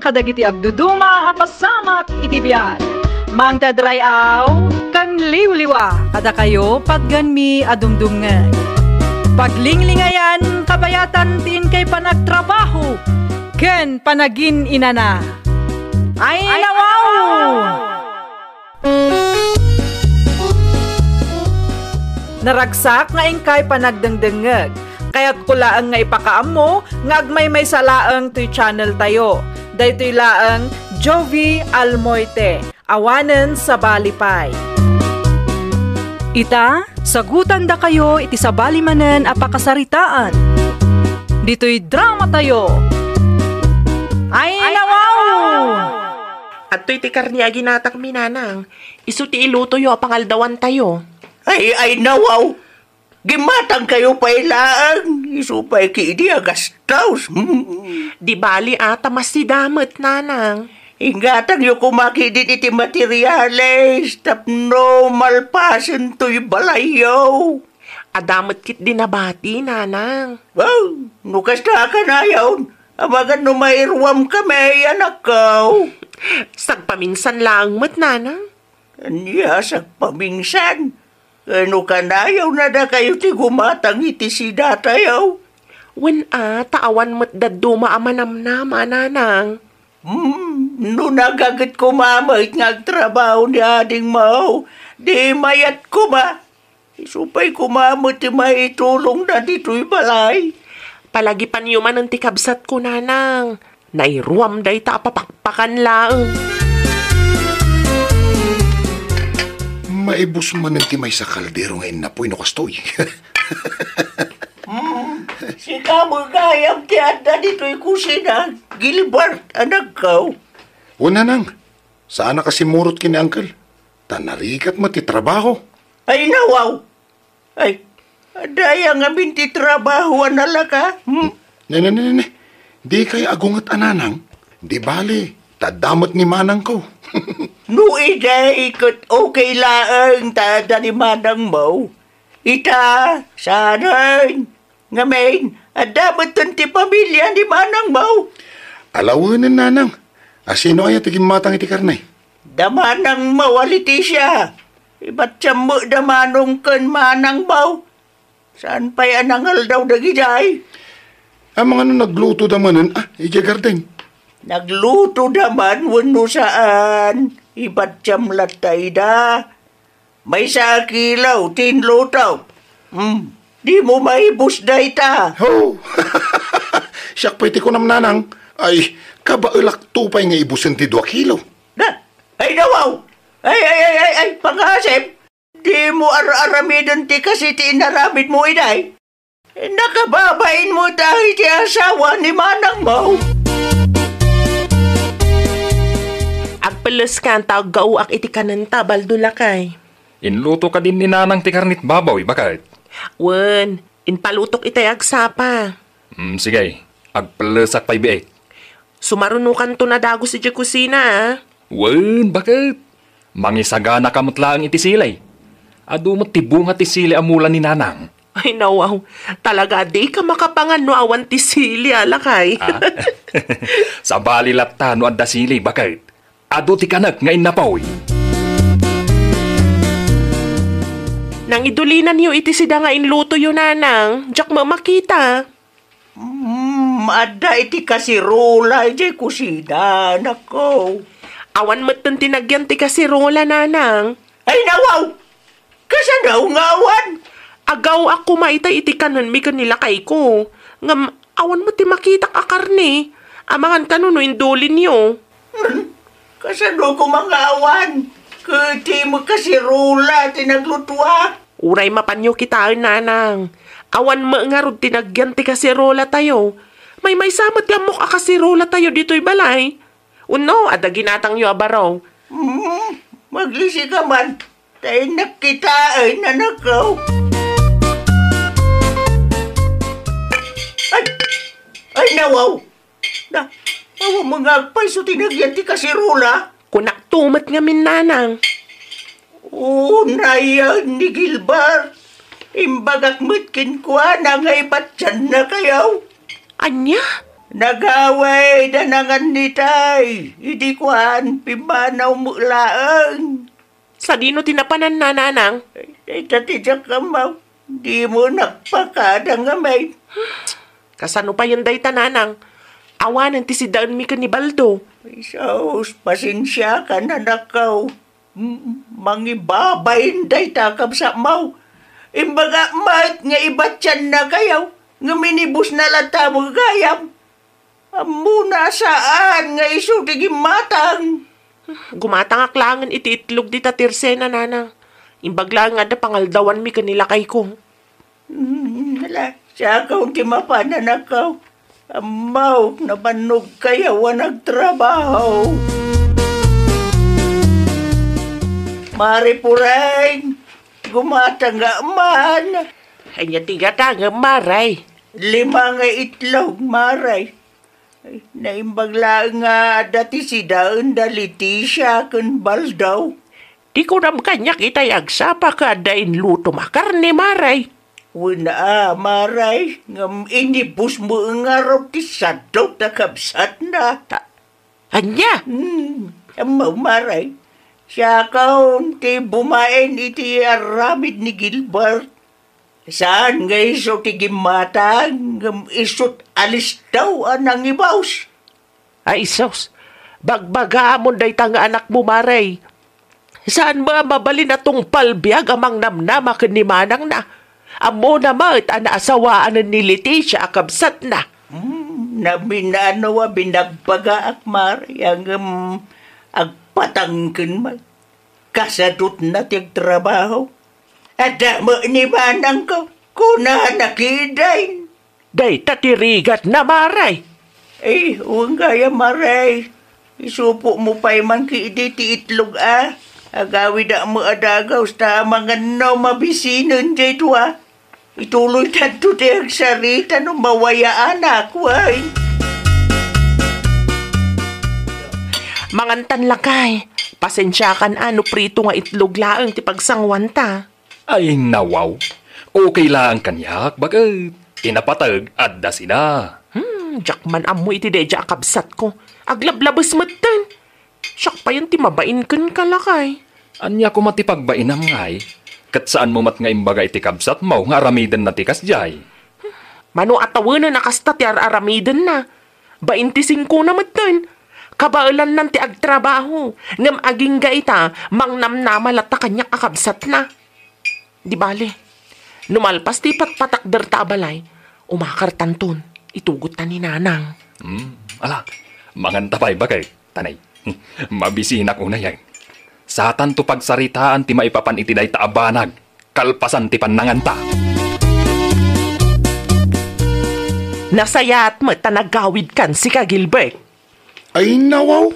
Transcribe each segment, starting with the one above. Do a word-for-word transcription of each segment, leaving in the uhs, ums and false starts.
kadagiti agduduma a pasamak iti biag. Mangted ray-aw ken liwliwa. Kadakayo, patganmi a dumdumngeg. Paglinglingayan, kabayatan ti inkay panagtrabaho ken panagin-inana. Ay, nawaw! Naragsak nga inkay panagdengdengngeg. Kayatko laeng nga ipakaammo nga agmaymaysa laeng toy channel tayo. Daytoy laeng Jovie Almoite, awanen sabali pay. Ita, sagutandakayo iti sabali manen a pakasaritaan. Ditoy drama tayo. Ay, nawaw! Adtoy ti karne a ginatangmi, nanang. Isu ti ilutoyo a pangaldawantayo. Ay, ay, nawaw! Gimmatangkayo pay laeng. Isu pay ketdi a gastos. Hmm. Di bali, a, ta masida met, nanang. Inggatangyo koma ketdi iti materiales tapno malpasen toy balayyo. Adda met ketdi nabati, nanang. Wow, no kasta a kanayon, amangan no mairuamkami, anakko. Sagpaminsan laeng met, nanang. Ania, sagpaminsan? Ken no kanayon a dakayo ti gumatang iti sidatayo? Wen a, ta awan met dadduma a manamnama, nanang. Hmm, no nagaget koma met nga agtrabaho ni adingmo, di mayat koma. Isu pay koma met ti maitulongna ditoy balay. Palagipanyo manen ti kabsatko, nanang. Nairuam dayta a papakpakan laeng. Maibus manen ti maysa kaldero nga innapoy no kastoy. Hmm, sika met gayam ti adda ditoy kusina, Gilbert, anakko. Wen, nanang, saan a kasimurot ken ni Uncle. Ta narigat met ti trabaho. Ay, nawaw! Ay, adda aya ngamin ti trabaho a nalaka? Hmm? Ne, ne, ne, ne, ne. Dikay agunget a nanang. Di bali, ta adda met ni manangko. No idi ket okay laeng ta adda ni manangmo. Ita, saanen. Ngamin, adda metten ti pamilia ni manangmo? Alawenen, nanang. A, sino aya ti gimmatang iti karne? Da manangmo a Leticia. Ibatsiam met da manong ken manangmo. Saan pay a nangaldaw dagidiay? Amangan no naglutoda manen, a, idiay garden. Naglutoda man wenno saan, ibatsiam latta ida. Maysa a kilo ti inluto. Hmm, dimo maibus dayta. Ho! Siak pay ti kunam, nanang. Ay, kabaelakto pay nga ibusen ti dua kilo. Na, ay, nawaw! Ay, ay, ay, ay, ay, pangasem! Dimo ar-aramiden ti kasi ti inaramidmo idiay. Nakababain mo tayo ti asawa ni manangmo. Agpelleska ta aggaoak iti kanenta, Baldo lakay. Inluto kadin ni nanang ti karne ti baboy, baket? Wen, impalutok itay agsapa. Hmm, sige. Agpellesak pay biit. Sumarunokanto a dagus idiay kusina, a. Wen, baket? Mangisaganaka met laeng iti sili. Adu met ti bunga ti sili a mula ni nanang. Ay, nawaw. Talaga, dika makapangan no awan ti sili, a, lakay. A? Sabali latta no adda sili, baket? Adu ti kanek nga innapoy. Nangidulinanyo iti sida nga inlutoyo, nanang. Diak met makita. Mm, adda iti kasirola idiay kusina, anakko. Awan metten ti nagyan ti kasirola, nanang. Ay, nawaw! Kasano nga awan? Agaw-ak koma itay iti kanenmi ken ni lakayko. Ngem awan met ti makitak a karne. Amangan kano no indulinyo. Hmm, kasano koma nga awan? Ket ti kasirola ti naglutuak. Uray mapanyo kitaen, nanang. Awan met ngarud ti nagyan ti kaserolatayo. Maymaysa met ti ammok a kaserolatayo ditoy balay. Wenno, adda ginatangyo a baro? Hmm, maglisi ka man. Ta innak kitaen, anakko. Ay! Ay, nawaw! Na, awan met nga agpayso ti nagyan ti kaserola. Kunakto met ngamin, nanang. Unayen ni Gilbert. Imbagak met kenkuana nga ibatsiannakayo. Ania? Nagawid a nangan ni tay, idi kuan, pimmanaw met laeng. Sadino ti napananna, nanang? Ay, dayta ti diak ammo. Dimo nagpakada ngamin. Kasano payen dayta, nanang? Awanen ti sidaenmi ken ni Baldo. Ay, sus, pasensiakan, anakko. M-, mangibabain dayta a kabsatmo. Imbagak met nga ibatiannakayo, ngem inibusna latta met gayam. Ammona a saan nga isu ti gimmatang. Gumatangak laengen iti itlog dita tirsena, nanang. Imbag laeng nga adda pangaldawanmi ken ni lakayko. Hmm, hala, siakon ti mapan, anakko. Ammok, nabannogkayo a nagtrabaho. Mare Pureng, gumatangak man. Ania ti gatangem, Mare? Lima nga itlog, Mare. Ay, naimbag laeng nga adda ti sidaen da Leticia ken Baldo. Ti kunam kaniak itay agsapa ket adda inlutom a karne, Mare. Wen a, Mare, ngem inibusmo ngarud ti sadut a kabsatna. Ta-, ania? Hmm, ammo, Mare. Siakon ti bumain iti aramid ni Gilbert. Saan nga isu ti gimmatang, ngem isut' alistaw a nangibus. Ay, sus! Bagbagaamon dayta nga anakmo, Mare. Saan met a mabalin a tungpal biag a mangnamnama ken ni manangna? Ammona met a naasawaanen ni Leticia a kabsatna. Hmm, naminano a binagbagaak, Mare, ngem agpatangken met. Kasadutna ti agtrabaho. Adda met ni manangko, kunana ketdin. Dayta ti rigatna, Mare. Ay, wen gayam, Mare. Isupokmo pay man ketdi ti itlog a. Agawidak met a dagus ta amangan no mabisinen diay dua. Ituloytanto ti agsarita no mawayaanak, wen. Mangantan, lakay. Pasensiakan a no prito nga itlog laeng ti pagsanguanta. Ay, nawaw. Okay laeng kaniak, baket. Ti napateg, adda sida. Hmm, diak man ammo iti daydiay a kabsatko. Aglablabes metten. Siak payen ti mabain kenka, lakay. Ania koma ti pagbainam, ngay? Ket saanmo met nga imbaga iti kabsatmo nga aramidenna ti kasdiay? Mano a tawenen a kasta ti ar-aramidenna. Bainti singkona metten. Kabaelannan ti agtrabaho, ngem agingga ita, mangnamnama latta kaniak a kabsatna. Di bale, no malpas ti patpatakderta a balay, umakartanton, itugotta ni Nanang. Hmm, ala, manganta pay, baket, tanay. Mabisinak unay, ay. Satanto pagsaritaan ti maipapan iti dayta a banag, kalpasan ti pannanganta. Nasayaat met ta nagawidkan, sika, Gilbert. Ay, nawaw.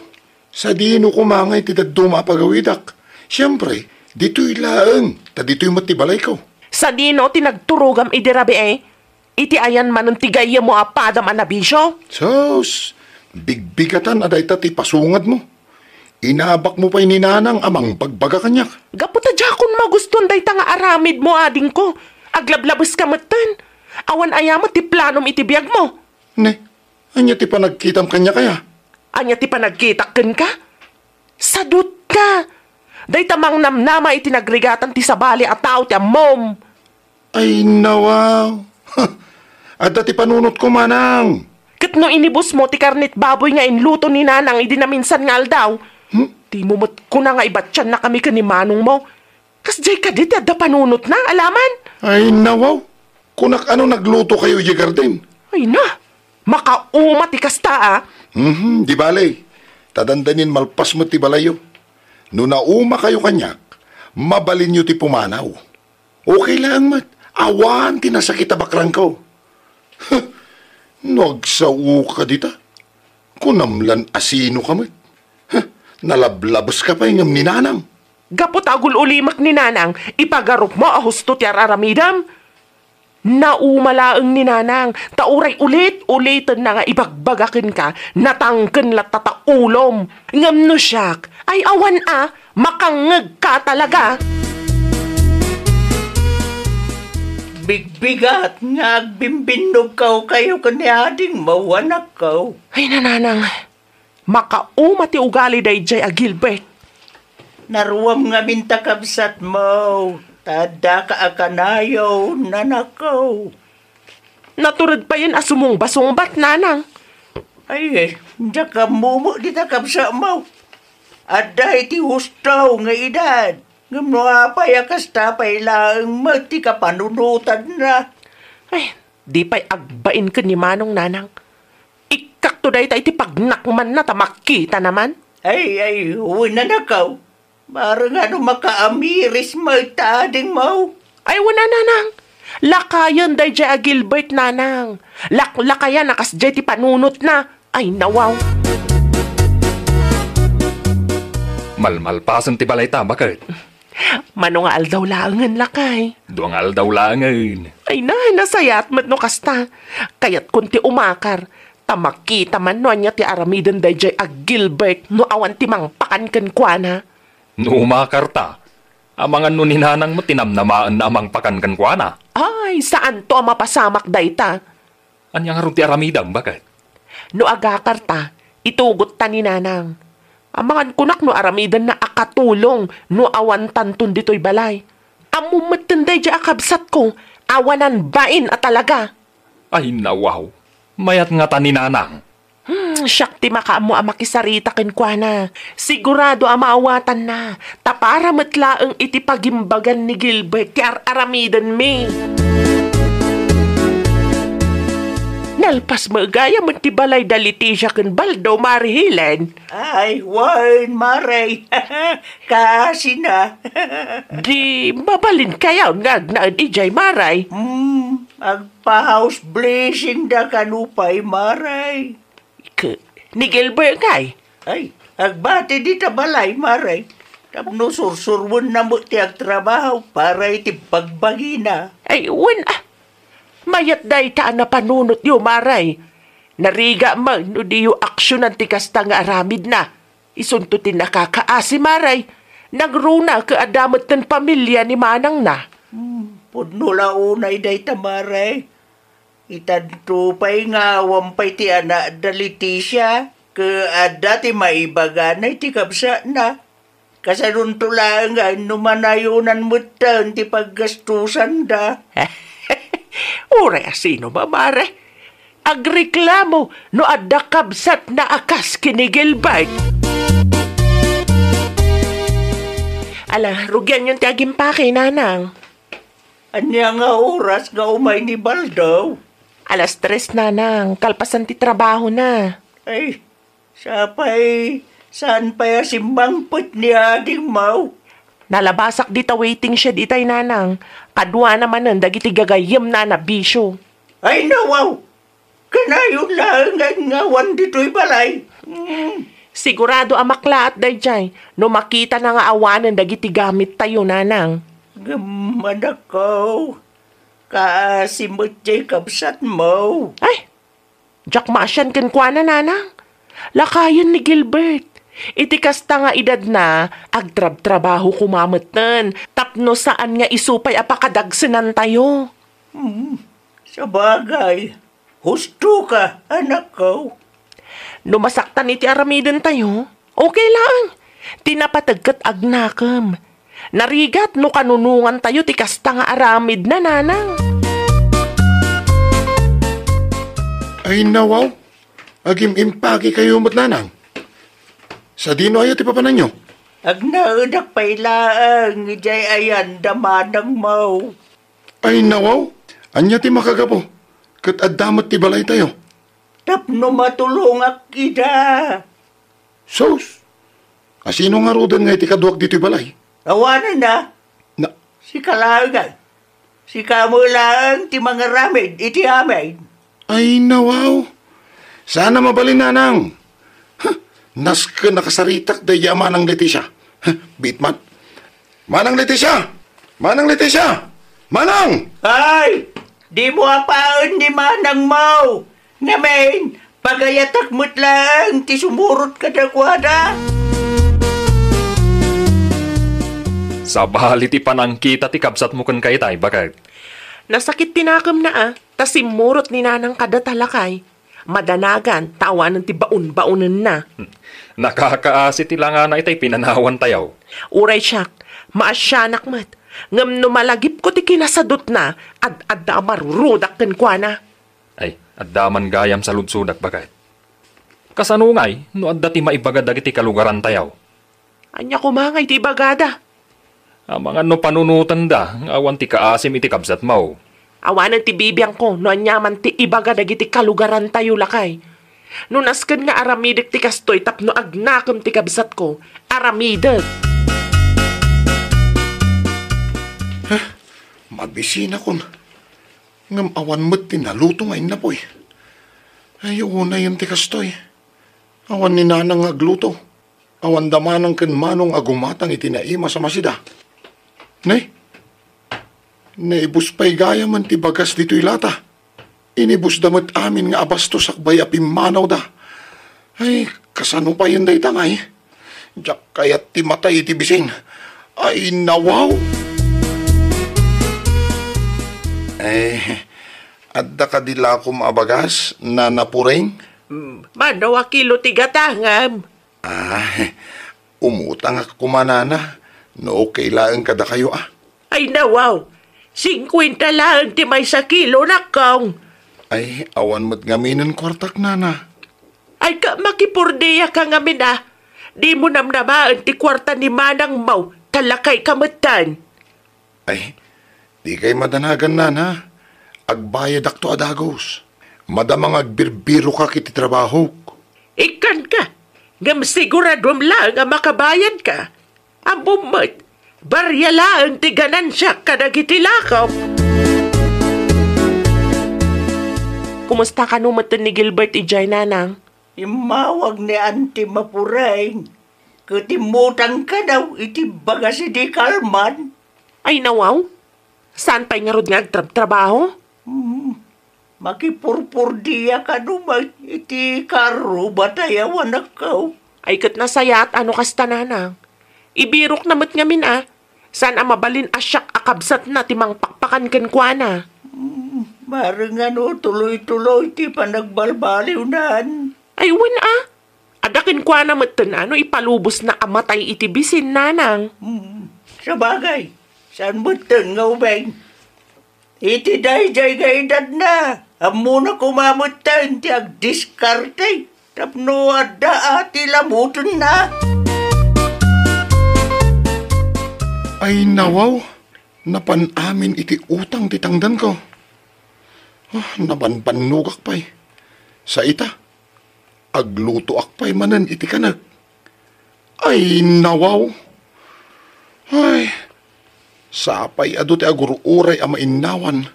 Sadino koma ngay ti dadduma a pagawidak? Siempre, ditoy laeng, ta ditoy met ti balayko. Sadino ti nagturogam idi rabii? Iti ayan manen ti gayyemmo a padam a nabisio? Sus, bigbigatan a dayta ti pasungadmo. Inabakmo pay ni Nanang a mangbagbaga kaniak. Gapu ta diakon magustuan dayta nga aramidmo, adingko. Aglablabeska metten. Awan aya met ti planom iti biagmo? Ne, ania ti panagkitam kaniak aya? Ania ti panagkitak kenka? Sadutka! Dayta mangnamnama iti nagrigatan ti sabali a tao ti ammom. Ay, nawaw. Adda ti panunotko, manang. Ket no inibusmo ti karnet baboy nga inluto ni Nanang idi naminsan nga aldaw, Hmm? dimo met kuna nga ibatiannakami ken ni manongmo. Kasdiay kadi ti adda panunotna, alaman? Ay, nawaw. Kunak ano naglutokayo idiay garden? Ay na, makauma ti kasta, a. Mhm, di bale. Ta dandanin malpas met ti balayyo. No naumakayo kaniak, mabalinyo ti pumanaw. Okay laeng met. Awan ti nasakit a bakrangko. No agsaoka dita, kunam lan asinoka met. Nalablabeska pay ngem ni Nanang. Gapu ta agul-ulimek ni Nanang, ipagarupmo a husto ti ar-aramidem. Nauma laeng ni Nanang, ta uray ulit-ulitenna nga ibagbaga kenka, natangken latta ta ulom. Ngem no siak, ay awan a, makangngegka talaga. Bigbigat nga agbimbinnogkaw kayo ken ni adingmo, anakko. Ay, nanang, makauma ti ugali daydiay a Gilbert. Naruam ngamin ta kabsatmo, ta addaka a kanayon, anakko. Natured payen a sumumbasungbat, nanang. Ay, diak ammo met dita kabsatmo. Adda iti husto nga edad. Ngem no apay a kasta pay laeng met ti kapanunotanna? Ay, di pay agbain ken ni Manong, nanang. Ikkakto dayta iti pagnakmanna ta makitana man. Ay, ay, wen, anakko. Bareng no makaamiris met ta adingmo. Ay, wen a, nanang. Lakayen daydiay a Gilbert, nanang. Laklakayan a kasdiay ti panunotna. Ay, nawaw. Malmalpasen ti balayta, baket. Mano nga aldaw laengen, lakay? Dua nga aldaw laengen. Ay na, nasayaat met no kasta. Kayatkon ti umakar. Ta makita man no ania ti aramiden daydiay a Gilbert no awan ti mangpakan kenkuana. No umakarta, amangan no ni nanang met ti namnamaenna a mangpakan kenkuana. Ay, saanto a mapasamak dayta. Ania ngarud ti aramidem, baket? No agakarta, itugotta ni nanang. Amangan kunak no aramidenna a katulong no awantanton ditoy balay. Ammom metten daydiay a kabsatko, awanan bain a talaga. Ay, nawaw. Mayat ngata ni nanang. Hmm, siak ti makaammo a makisarita kenkuana. Sigurado a maawatanna, ta para met laeng iti pagimbagan ni Gilbert ti ar-aramidenmi. Nalpas met gayam ti balay da Leticia ken Baldo, Mare Helen. Ay, wen, Mare. Kaasina. Di mabalinkayon nga agnaed idiay, Mare? Hmm, agpa-house blessing da kano pay, Mare. Ke, ni Gilbert ngay? Ay, agbati dita balay, Mare. Tapno sursuruenna met ti agtrabaho para iti bagbagina. Ay, wen, ah. Mayat dayta a napanunotyo, Mare. Narigat man no diyo aksionan ti kasta nga aramidna. Isunto ti nakakaasi, Mare. Nangruna ket adda metten pamilia ni manangna. Hmm, pudno la unay dayta, Mare. Itanto pay nga awan pay ti anakda Leticia, ket adda ti maibagana iti kabsatna. Kasanonto laeng no manayonan metten ti paggastusanda. Uray a sino, Mare, agreklamo no adda kabsatna a kas ken ni Gilbert. Ala, rugianyon ti agimpake, nanang. Ania nga oras nga umay ni Baldo? Alas tres, nanang, kalpasan ti trabahona. Ay, sapay, saan pay a simmangpet ni adingmo? Nalabasak dita waiting shed itay, nanang. Kaduana manen dagiti gagayyemna a nabisio. Ay, nawaw! Kanayon laeng nga awan ditoy balay. Mm. Sigurado a maklaat daydiay no makitana nga awanen dagiti gamittayo, nanang. Ngem, anakko, kaasi met jay kabsatmo. Ay, diak maasian kenkuana, nanang. Lakayen ni Gilbert. Iti kasta nga edadna, agtrabtrabaho koma metten tapno saan nga isu pay a pakadagsenantayo. Hmm, sabagay. Husto ka, anakko. No masaktan iti aramidentayo, okay laeng. Ti napateg ket agnakem. Narigat no kanunongantayo ti kasta nga aramidna, nanang. Ay, nawaw. Agim-impagikayo met, nanang. Sadinoayo ti papananyo? Agnaedak pay laeng idiay ayan da manangmo. Ay, nawaw, ania ti makagapu? Ket adda met ti balaytayo. Tapno matulongak ida. Sus! Asino ngaruden nga iti kaduak ditoy balay? Awanen na. Na- Sika laeng, ay. Sika met laeng ti mangaramid iti amin. Ay, nawaw. Saan a mabalin, nanang. Huh, nasken a kasaritak daydi a Manang Leticia. Huh, bitmat. Manang Leticia! Manang Leticia! Manang! Ay! Dimo apaen ni manangmo! Ngamin, pagayatak met laeng ti sumurot kadakuada. Sabali ti panangkita ti kabsatmo ken kayta, baket. Nasakit ti nakemna a, ta simmurot ni Nanang kadata, lakay. Madanagan, ta awanen ti baon-baonenna. Nakakaasi ti langana itay pinanawantayo. Uray siak, maasianak met. Ngem no malagipko ti kinasadutna, ad-adda a marurudak kenkuana. Ay, adda man gayam saludsodak, baket. Kasano ngay no adda ti maibaga dagiti kalugarantayo? Ania koma ngay ti ibagada? Amangan no panunotenda nga awan ti kaasim iti kabsatmo. Awanen ti bibiangko no aniaman ti ibaga dagiti kalugarantayo, lakay. No nasken nga aramidek ti kastoy tapno agnakem ti kabsatko, aramidek. Mabisinakon. Ngem awan met ti naluto nga innapoy. Ay, unayen ti kastoy. Awan ni Nanang nga agluto. Awan da Manang ken Manong a gumatang iti naimas a masida. Ne? Naibus pay gayamen ti bagas ditoy lata. Inibusda met amin nga abastos sakbay a pimmanawda. Ay, kasano payen dayta ngay? Diak kayat ti matay iti bisin. Ay, nawaw! Eh, adda kadi lakom a bagas, Nana Puring? Mm, mano a kilo ti gatangam? Ah, umutangak koma, Nana, no okay laeng kadakayo, a. Ay, nawaw! Singkuenta laeng ti maysa kilo, nakong. Ay, awan met ngaminen kuartak, Nana. Ay, ka, makipurdiaka ngamin, a. Dimo namnamaen ti kuarta ni manangmo, ta lakayka metten. Ay, dikay madanagan, Nana. Agbayadakto a dagus. Madama nga agbirbiroka iti trabahok. Ikkanka, ngem siguradom laeng a makabayadka. Ammom met, baria laeng ti ganansiak kadagiti lakok. Kumusta kano metten ni Gilbert idiay, Nanang? Immawag ni Auntie Mapureng, ket immutang kano iti bagas idi kalman. Ay, nawaw? Saan pay ngarud nga agtrabtrabaho? Hmm, makipurpurdia kano met iti kaarruba ti ayawanakko. Ay, ket nasayaat a no kasta, Nanang. Ibirokna met ngamin a, saan a mabalin a siak a kabsatna ti mangpakpakan kenkuana. Hmm, maringan no tuloy-tuloy ti panagbalbaliwnan. Ay, wen a. Adda kenkuana metten a no ipalubosna a matay iti bisin, Nanang. Hmm, sabagay, saan metten nga ubing? Iti daydiay nga edadna, ammona koma metten ti agdiskarte tapno adda a ti lamutenna. Ay, nawaw, napan amin iti utang ti tangdanko. Ah, nabanbannogak pay. Sa ita, aglutoak pay manen iti kanek. Ay, nawaw! Ay, sapay adu ti agur-uray a mainnawan.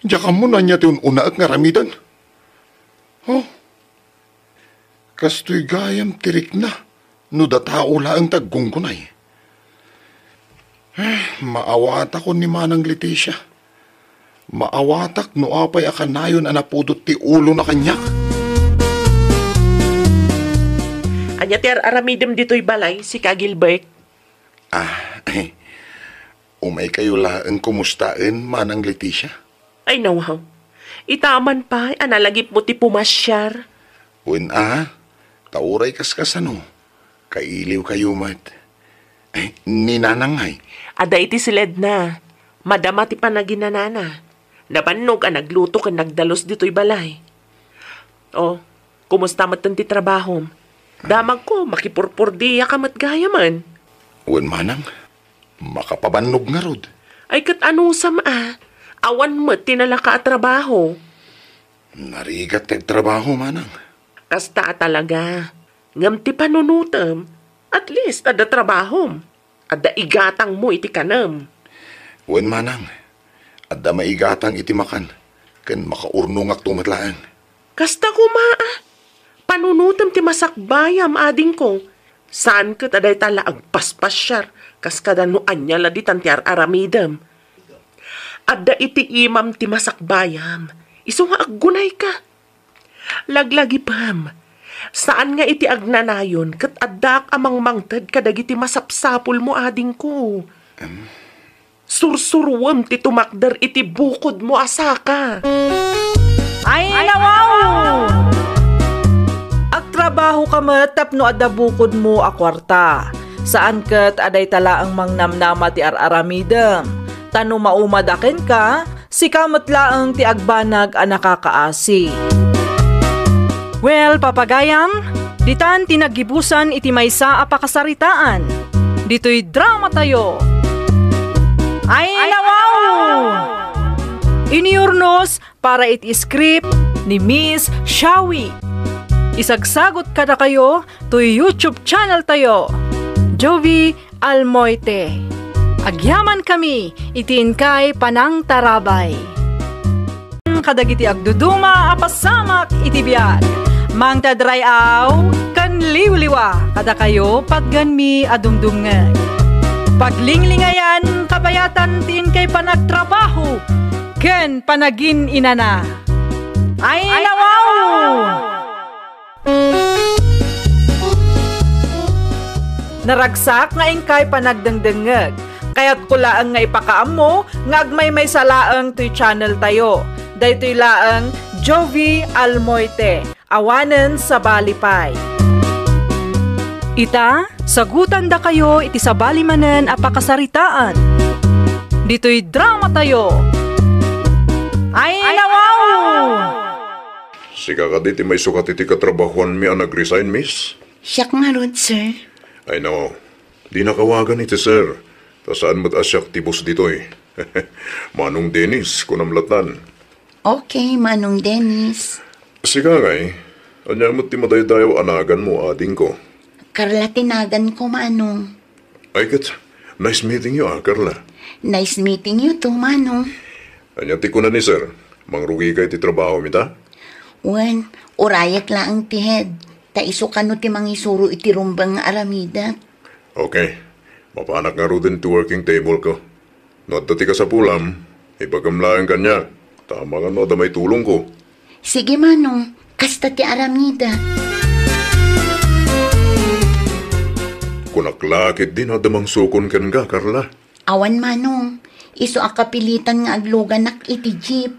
Diak ammo no ania ti un-unaek nga aramiden. Oh, kastoy gayam ti rikna no datao laeng ti aggunggunay. Eh, maawatakon ni Manang Leticia. Maawatak no apay a kanayon a napudot ti ulona kaniak. Ania ti ar-aramidem ditoy balay, sika, Gilbert? Ah, eh, umaykayo laeng kumustaen, Manang Leticia? Ay, nawaw. Ita man pay a nalagipmo ti pumasiar. Wen a, ta uray kaskasano, kailiwkayo met. Eh, ni Nanang ngay? Adda iti siledna. Madama ti panaginanana. Nabannog a nagluto ken nagdalus ditoy balay. Oh, kumusta metten ti trabahom? Damagko, makipurpurdiaka met gayamen. Wen manang, makapabannog ngarud. Ay, ket anusam a, awan met ti nalaka a trabaho. Narigat ti agtrabaho, manang. Kasta a talaga. Ngem ti panunotem, at least adda trabahom. Adda igatangmo iti kanem. Wen manang, adda maigatang iti makan, ken makaurnongakto met laeng. Kasta koma a, panunotem ti masakbayam, adingko. Saan ket a dayta la agpaspasiar, kas kada no ania la ditan ti ar-aramidem. Adda iti imam ti masakbayam, isu nga aggunayka. Laglagipem, saan nga iti agnanayon ket addaak a mangmangted kadagiti masapsapulmo, adingko. Em? Sursuruem ti tumakder iti bukodmo a saka. Ay, nawaw! Agtrabahoka met tapno adda bukodmo a kuarta. Saan ket a dayta laeng mangnamnama ti ar-aramidem. Ta no maumada kenka, sika met laeng ti agbanag a nakakaasi. Well, papagayam, ditan ti naggibusan iti maysa a pakasaritaan. Ditoy dramatayo. Ay, nawaw! Iniurnos para iti script ni Miss Shawi. Isagsagot kadakayo toy YouTube channel tayo, Jovi Almoite. Agyamankami iti inkay panangtarabay. Kadagiti agduduma a pasamak iti biag, mangted ray-aw ken liwliwa kadakayo patgenmi a dumdumngeg. Paglinglingayan, kabayatan ti inkay panagtrabaho ken panagin-inana. Ay, nawaw! Naragsak nga inkay panagdengdengngeg. Kayatko laeng nga ipakaammo nga agmaymaysa laeng toy channel tayo. Daytoy laeng Jovi Almoite, awanen sabali pay. Ita, sagutandakayo iti sabali manen a pakasaritaan. Ditoy dramatayo. Ay, nawaw! Sika kadi ti maisukat iti katrabahoanmi a nag-resign, miss? Siak ngarud, sir. Ay, no. Dinak awagan iti sir. Ta saan met a siak ti boss ditoy. Manong Dennis, kunam lattan. Okay, Manong Dennis. Sika ngay, ania met ti madaydayaw a naganmo, adingko? Carla ti naganko, Manong. Ay ket, nice meeting you, ah, Carla. Nice meeting you too, Manong. Ania ti kuna ni Sir? Mangrugika iti trabaho mi ta? Wen, urayek laeng ti head. Ta isu kano ti mangisuro iti rumbeng nga aramidek. Okay. Mapanak ngaruden ti working table ko. No adda ti kasapulam, ibagam laeng kaniak. Ta amangan no adda maitulongko. Sige, Manong. Kasta ti aramidek. Kunak la ketdi no adda mangsukon kenka, Carla. Awan, Manong. Isu a kapilitan nga agluganak iti jeep.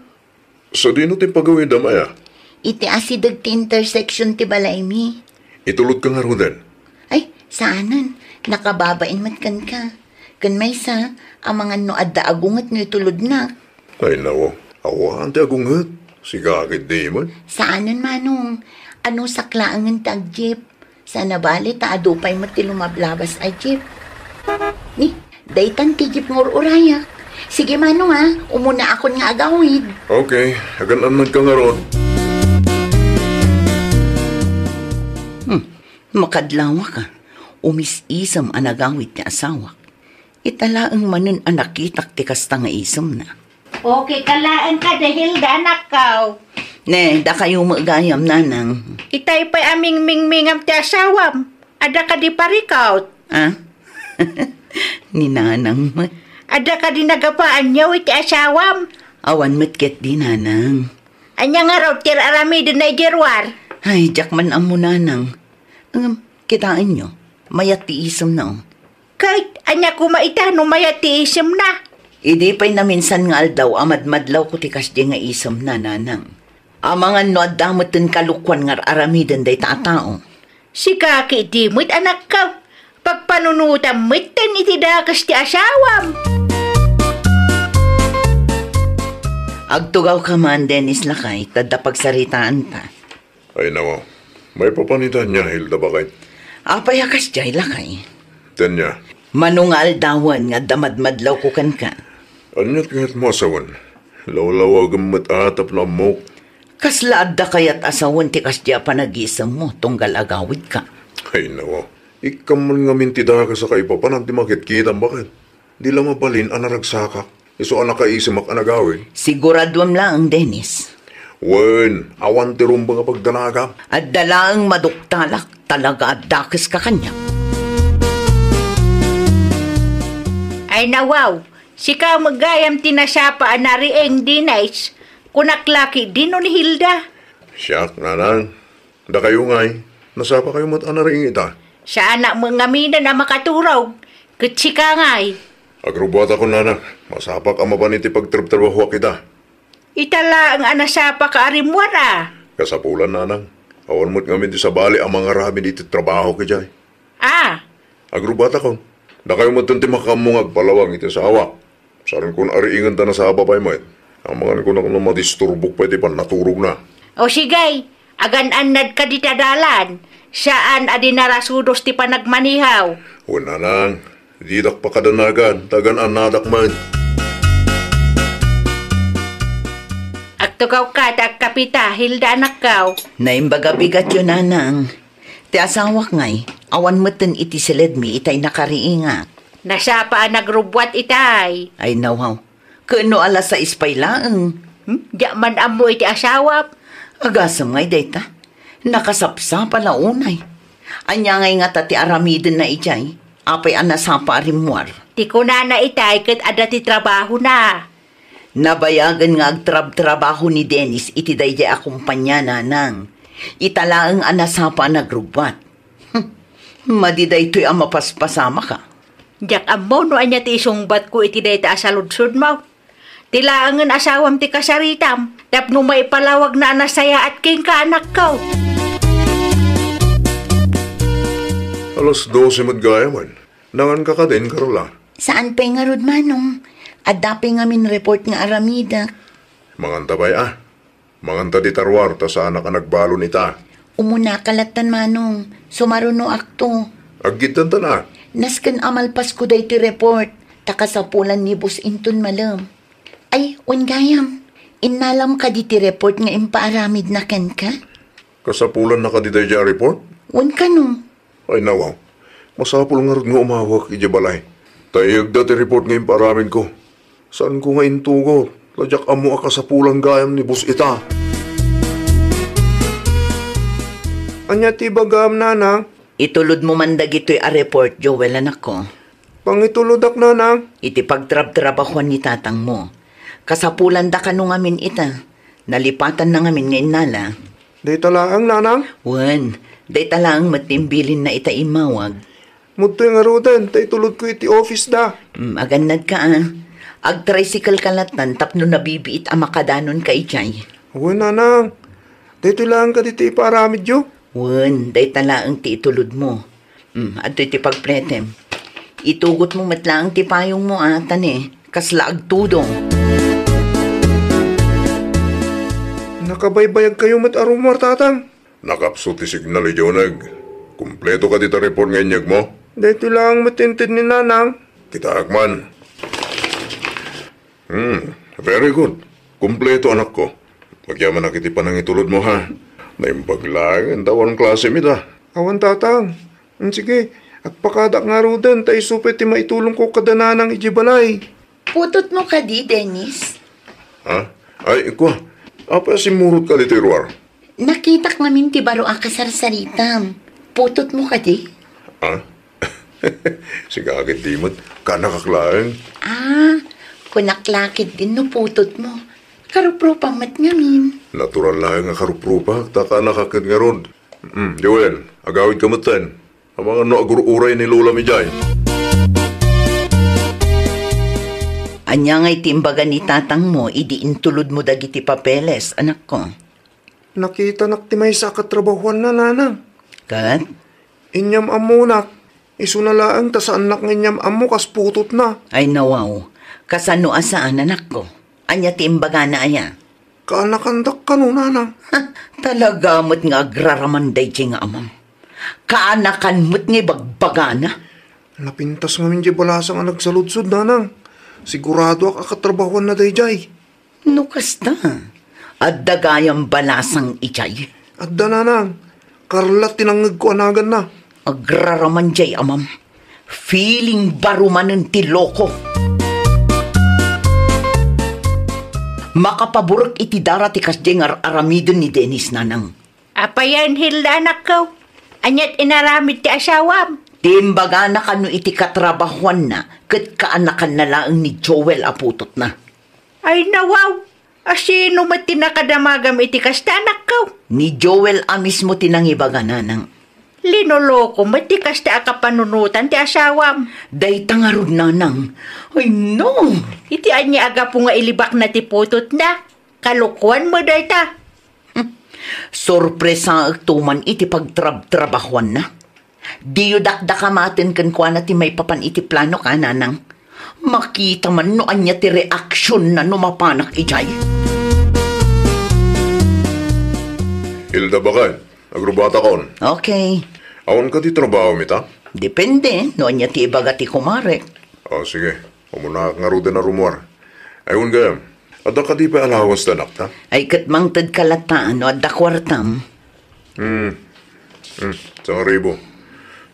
Sadino ti pagawidam aya? Iti asideg ti intersection ti balaymi. Itulodka ngaruden? Ay, saanen. Nakababain met kenka. Ken maysa, amangan no adda agunget no itulodnak. Ay, nawaw. Awan ti agunget. Sika ketdi met. Saanen, Manong. Anusak laengen ti agjeep. Saan a bale ta adu pay met ti lumablabas a jeep. Ni, daytan ti jeep nga ur-urayak. Sige, Manong, a. Umunaakon nga agawid. Okay. Agan-annadka ngarud. Hmm. Makadlawak, a. Umis-isem a nagawid ti asawak. Ita laeng manen a nakitak ti kasta nga isemna. Okay ka laeng kadi, Hilda, anakko. Ne, dakayo met gayam, Nanang. Itay pay a mingmingmingam ti asawam. Adda kadi parikaw? Ah? Ni Nanang met. Adda kadi nagapaanyo iti asawam? Awan met ketdi, Nanang. Ania ngarud ti ar-aramiden na idiay ruar? Ay, diak man ammo, Nanang. Ngem, kitaenyo, mayat ti isemna, o. Ket ania koma ita no mayat ti isemna? Idi pay naminsan nga aldaw a madmadlawko ti kasdi nga isemna, Nanang. Amangan no adda metten kalukoan nga ar-aramiden dayta a tao. Sika ketdi met, anakko. Pagpanunotam metten iti dakes ti asawam. Agtugawka man, Dennis, lakay, ta adda pagsaritaanta. Ay, nawaw. Maipapan ita nia, Hilda, baket? Apay a kasdiay, lakay? Tania. Mano nga aldawen nga adda madmadlawko kenka? Ania ti kayatmo a sawen? Lawlawagem met a tapno ammok. Kasla adda kayat a sawen ti kasdiay a panagisemmo tunggal agawidka? Ay, nawaw. Ikkam man ngamin ti dakes a kaipapanan ti makitkitam, baket? Di la mabalin a naragsakak, isu a nakaisemak a nagawid. Siguraduem laeng, Dennis. Wen, awan ti rumbeng a pagdanagam. Adda laeng maduktalak, talaga a dakeska kaniak. Ay, nawaw, sika met gayam ti nasapa a nariing, Dennis. Kunak la ketdi no ni Hilda. Siak, Nanang. Dakayo ngay, nasapakayo met a nariing ita? Saanak met ngaminen a makaturog, ket sika ngay. Agrubbuatakon, nanang. Masapak a mapan iti pagtrabtrabahoak ita. Ita laeng a nasapaka a rimmuar a. Kasapulan, nanang. Awan met ngamin ti sabali a mangaramid iti trabahok idiay. Ah. Agrubbuatakon. Dakayo metten ti makaammo nga agpalawag iti asawak. Saanko a riingen ta nasapa pay met. Amangan ko a madisturbok pay ti pannaturogna. O sige, agan-annadka dita dalan. Saan a di narasudos ti panagmanihaw. Wen, nanang, didak pakadanagan, ta agan-annadak met. Agtugawka ta agkapita, Hilda anakko. Naimbag a bigatyo, nanang. Ti asawak ngay, awan metten iti siledmi itay nakariingak. Nasapa a nagrubbuat itay. Ay, nawaw. Ken no alas sais pay laeng. Hmm? Diak man ammo iti asawam. Agasem ngay dayta. Nakasapsapa la unay. Ania ngay ngata ti aramidenna idiay? Apay a nasapa a rimmuar? Ti kunana itay ket adda ti trabahona. Nabayagen nga agtrabtrabaho ni Dennis iti daydiay a kumpania, nanang. Ita laeng a nasapa a nagrubbuat. Hm, madi daytoy a mapaspasamaka. Diak ammo no ania ti isungbatko iti dayta a saludsodmo. Ti laengen asawam ti kasaritam, tapno maipalawagna a nasayaat kenka, anakko. Alas dose met gayamen. Nanganka kadin, Carla? Saan pay ngarud, Manong. Adda pay ngamin report nga aramidek. Manganta pay a. Manganta dita ruar ta saanak a nagbalon ita. Umunaka lattan, Manong. Sumarunoakto. Aggiddanta a. Nasken a malpasko daytoy report, ta kasapulan ni Boss inton malem. Ay, wen gayam. Innalam kadi ti report nga impaaramidna kenka? Kasapulanna kadi daydiay a report? Wen kano. Ay, nawaw. Masapul ngarud nga umawak idiay balay. Ta iyegda ti report nga impaaramidko. Saanko nga intugot, ta diak ammo a kasapulan gayam ni Boss ita. Ania ti ibagam, nanang? Itulodmo man dagitoy a report, Joel, anakko. Pangitulodak, nanang. Iti pagtrabtrabahoan ni tatangmo. Kasapulanda kano ngamin ita. Nalipatanna ngamin nga innala. Dayta laeng, nanang? Wen, dayta laeng met ti imbilinna ita immawag. Mudtoy ngaruden, ta itulodko iti office da. Mm, agannadka a. Agtricycle ka lattan tapno nabibiit a makadanonka idiay. Wen, nanang. Daytoy laeng kadi ti ipaaramidyo? Wen, dayta laeng ti itulodmo. Mm, adtoy ti pagpletem. Itugotmo met laeng ti payongmo a, ta ne, kasla agtudong. Nakabaybayagkayo met a rummuar, tatang. Nakapsut ti signal idiay uneg. Kumpleto kadi ta report nga inyegmo? Daytoy laeng met inted ni nanang. Kitaek man. Hmm, very good. Kumpleto, anakko. Agyamanak iti panangitulodmo, ha? Naimbag laeng, ta awan klasem ita. Awan, tatang. Hmm, sige, agpakadak ngaruden, ta isu pay ti maitulongko kada nanang idiay balay. Putotmo kadi, Dennis? Ha? Ay, kua. Apay a simmurot ka ditoy ruar? Nakitak ngamin ti baro a kasarsaritam. Putotmo kadi? Ha? Sika ket di met, kaanakak laeng. Ah, kunak la ketdin no putotmo. Karuprupam met ngamin. Natural laeng a karuprupak, ta kaanakak ket ngarud. Mm, Joel, agawidka metten. Amangan no agur-uray ni Lolam idiay. Ania ngay ti imbaga ni tatangmo idi intulodmo dagiti papeles, anakko? Nakitanak ti maysa a katrabahoanna, nanang. Ket? Inyam-ammonak. Isuna laeng ta saannak nga inyam-ammo kas putotna. Ay, nawaw. Kasano a saan, anakko? Ania ti imbagana aya? Kaanakandak kano, nanang. Ha, talaga met nga agraraman daydiay nga amam. Kaanakan met nga ibagbagana. Napintas ngamin diay balasang a nagsaludsod, nanang. Siguradoak a katrabahoanna daydiay. No kasta, adda gayam balasang idiay? Adda, nanang. Carla ti nangngegko a naganna. Agraraman diay amam. Feeling baro manen ti loko. Makapaburek iti dara ti kasdiay nga ar-aramiden ni Dennis, nanang. Apayen, Hilda, anakko? Aniat inaramid ti asawam? Ti imbagana kano iti katrabahoanna ket kaanakanna laeng ni Joel a putotna. Ay, nawaw! A sino met ti nakadamagam iti kasta, anakko? Ni Joel a mismo ti nangibaga, nanang. Linoloko met ti kasta a kapanunotan ti asawam. Dayta ngarud, nanang. Ay, no! Iti ania a gapu nga ilibakna ti putotna? Kalokuan met dayta. Hmm. Sorpresaek to man iti pagtrabtrabahuanna. Diyo dakdakamaten kenkuana ti maipapan iti plano, a, nanang. Makita man no ania ti reaksionna no mapanak idiay. Hilda, baket, agrubatakon. Okay. Awan kadi trabahom ita? Depende no ania ti ibaga ti kumarek. O, sige. Umunaak ngaruden a rumuar. Ay, wen gayam, adda kadi pay allowance ti anakta? Ay, ket mangtedka latta no adda kuartam. Hmm. Hmm. Sangribu.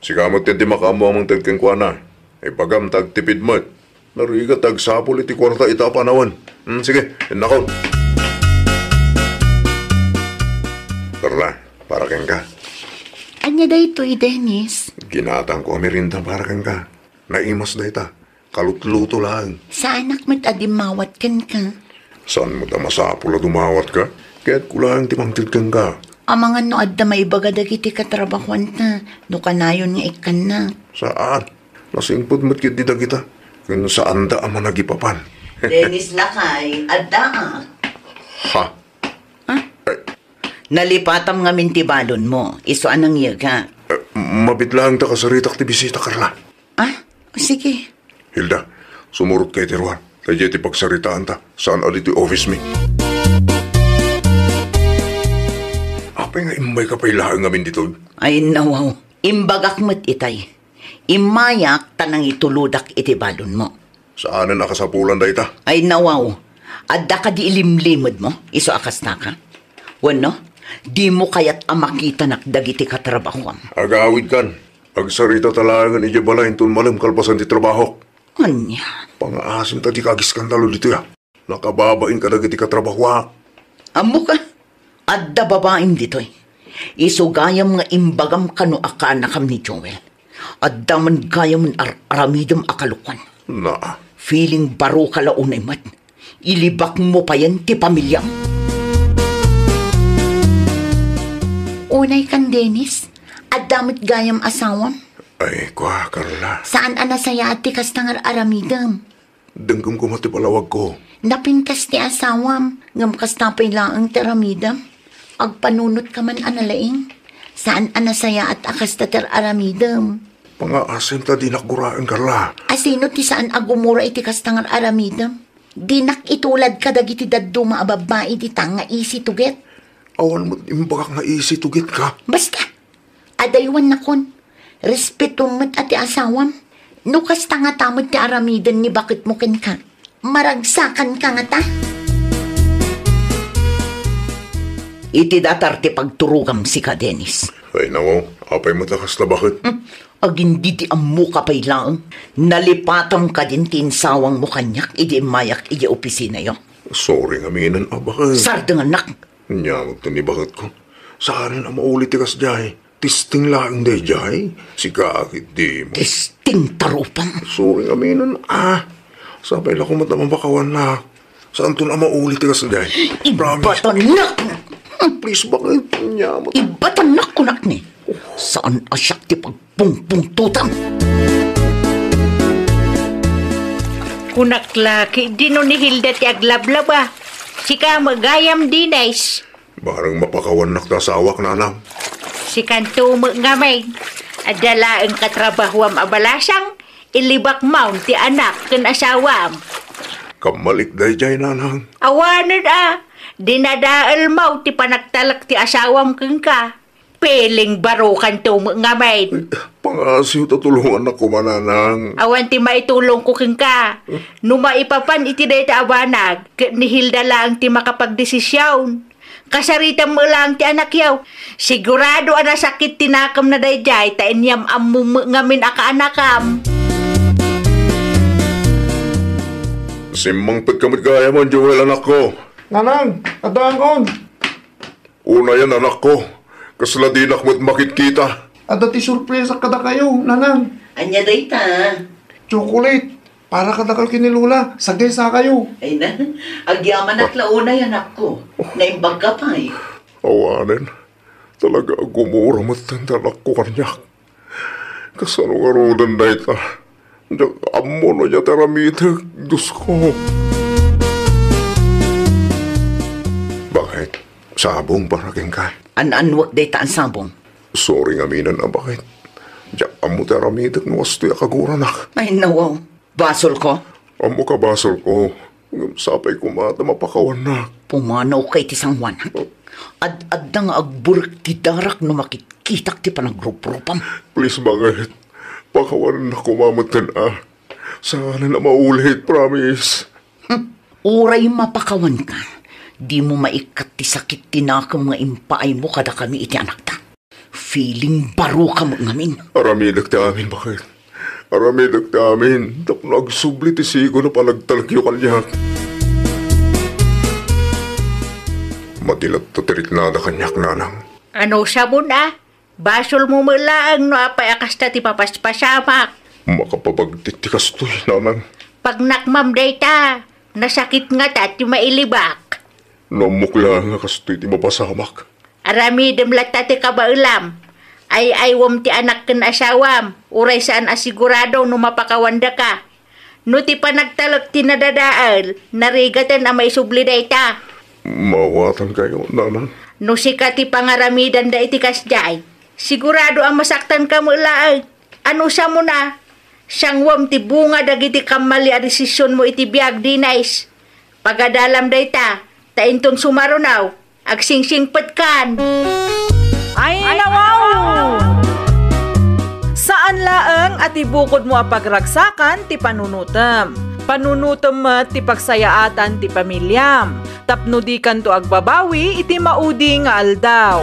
Sika met ti makaammo a mangted kenkuana. Ibagam ta agtipid met. Narigat ti agsapul iti kuarta ita a panawen. Hmm, sige, innakon. Carla, para kenka. Ania daytoy, Dennis? Ginatangko a merienda para kenka. Naimas dayta. Kalutluto laeng. Saanak met a dimmawat kenka. Saan met a masapul a dumawatka? Kayatko laeng ti mangted kenka. Amangan no adda maibaga dagiti katrabahuanta, no kanayon nga ikkannak. Saan. Nasingpet met ketdi dagita. Ken saanda a managipapan. Dennis, lakay, addaak. Ha? Ha? Ay. Nalipatam ngamin ti balonmo, isu a nangyegak. Eh, mabiit laeng ta kasaritak ti bisita, Carla. Ah, sige. Hilda, sumurotka iti ruar. Daydiay ti pagsaritaanta. Saan a ditoy office mi. Apay nga immayka pay laeng ngamin ditoy? Ay, nawaw. Imbagak met itay. Immayak ta nangitulodak iti balonmo. Saanen a kasapulan dayta? Ay, nawaw. Adda kadi ilimlimedmo, isu a kastaka? Wenno, dimo kayat a makitanak dagiti katrabahuam? Agawidkan. Agsaritata laengen idiay balay inton malem kalpasan ti trabahok. Ania? Pangaasim ta dika agiskandalo ditoy, a. Nakababain kadagiti katrabahuak. Ammoka, adda babaim ditoy. Isu gayam nga imbagam kano a kaanakam ni Joel. Adda man gayam ar-aramidem a kalokuan. Naa. Feeling baroka la unay met. Ilibakmo payen ti pamiliam. Unay kan Dennis, adda met gayam asawam. Ay, kua, Carla. Saan a nasayaat ti kasta nga ar-aramidem. Denggem koma ti palawagko. Napintas ti asawam, ngem kasta pay laeng ti aramidem. Agpanunotka man a nalaing. Saan a nasayaat a kasta ti ar-aramidem. Pangaasim ta dinak guraen, Carla. A sino ti saan a gumura iti kasta nga ar-aramidem? Dinak itulad kadagiti dadduma a babbai dita nga isi tuget. Awan met imbagak nga isi tugetka. Basta, adaywannakon. Respetom met a ti asawam. No kasta ngata met ti aramiden ni baketmo kenka, maragsakanka ngata? Iti datar ti pagturogam sika, Dennis. Ay, nawaw, apay met a kasta baket? Hmm, agingga ti ammoka pay laeng. Nalipatam kadin ti insawangmo kaniak idi immayak idiay opisinayo. Sorry ngaminen a baket. Sardengannak. Ania met ti ni baketko? Saanen a mauli ti kasdiay. Testing laeng daydiay? Sika ketdi. Testing ta rupam. Sorry ngaminen, a. Sapay la koma ta mapakawannak. Saanton a mauli ti kasdiay. Promise. Ibbatannak. Please, baket. Ania met. Ibbatannak, kunak ni. Saan a siak ti pagpungpungtotam. Kunak la, ketdi no ni Hilda ti aglablaba. Sika met gayam, Dennis. Bareng mapakawannak ti asawak, nanang. Sikanto met ngamin. Adda laeng katrabahuam a balasang, ilibak mawn ti anak ken asawam. Kammalik daydiay, nanang. Awanen a, dinadael maw ti panagtalek ti asawam kenka. Feeling barokanto met ngamin. Pangaasim ta tulongannak koma, nanang. Awan ti maitulongko kenka. No maipapan iti dayta a banag, ket ni Hilda laeng ti makapagdesision. Kasaritam met laeng ti anakyo. Sigurado a nasakit ti nakemna daydiay ta inyam-ammom met ngamin a kaanakam. Simmangpetka met gayam, Joel, anakko. Nanang, addaakon. Unayen, anakko, kasla dinak met makitkita. Adda ti surpresa kadakayo, nanang. Ania dayta? Chocolate. Para kadakayo ken ni Lola, saggaysakayo. Ay na, agyamanak la unay, anakko. Naimbagka pay. Awanen. Talaga a gumura metten ti anakko kaniak. Kasano ngaruden dayta? Diak ammo no ania ti aramidek, Diosko. Bakit? Sabong para kenka? An-annuek dayta a sabong. Sorry ngaminen a bakit. Diak ammo ti aramidek no kastoy a kaguranak. Ay, nawaw. Basolko? Ammok a basolko. Ngem sapay koma ta mapakawannak. Pumanawka iti sangoanak. Ad-adda nga agburek ti darak no makitkitak ti panagruprupam. Please, bakit? Pakawanennak koma metten a. Saanen a maulit, promise. Hmm. Uray mapakawanka, dimo maikkat ti sakit ti nakem nga impaaymo kadakami iti anakta. Feeling baro ka met ngamin. Aramidek ti amin, bakit? Aramidek ti amin tapno agsubli ti sigon a panagtalekyo kaniak. Madi latta ti riknada kaniak, nanang. Ano sabon a? Basolmo met laeng no apay a kasta ti papaspasamak. Makapabagtit ti kastoy, nanang. Pagnakmam dayta, nasakit ngata ti mailibak. No ammok laeng a kastoy ti mapasamak. Aramidem latta ti kabaelam. Ay-aywem ti anak ken asawam, uray saan a sigurado no mapakawandaka. No ti panagtalek ti nadadael, narigaten a maisubli dayta. Maawatankayo, nanang. No sika ti pangaramidanda iti kasdiay, sigurado a masaktanka met laeng. Ano samon a, sanguem ti bunga dagiti kammali a desisionmo iti biag, Denise. Pagadalam dayta, ta inton sumarunaw, agsingsingpetkan. Ay, nawaw! Saan laeng a ti bukodmo a pagragsakan ti panunotem. Panunotem met ti pagsayaatan ti pamiliam, tapno dikanto agbabawi iti maudi nga aldaw.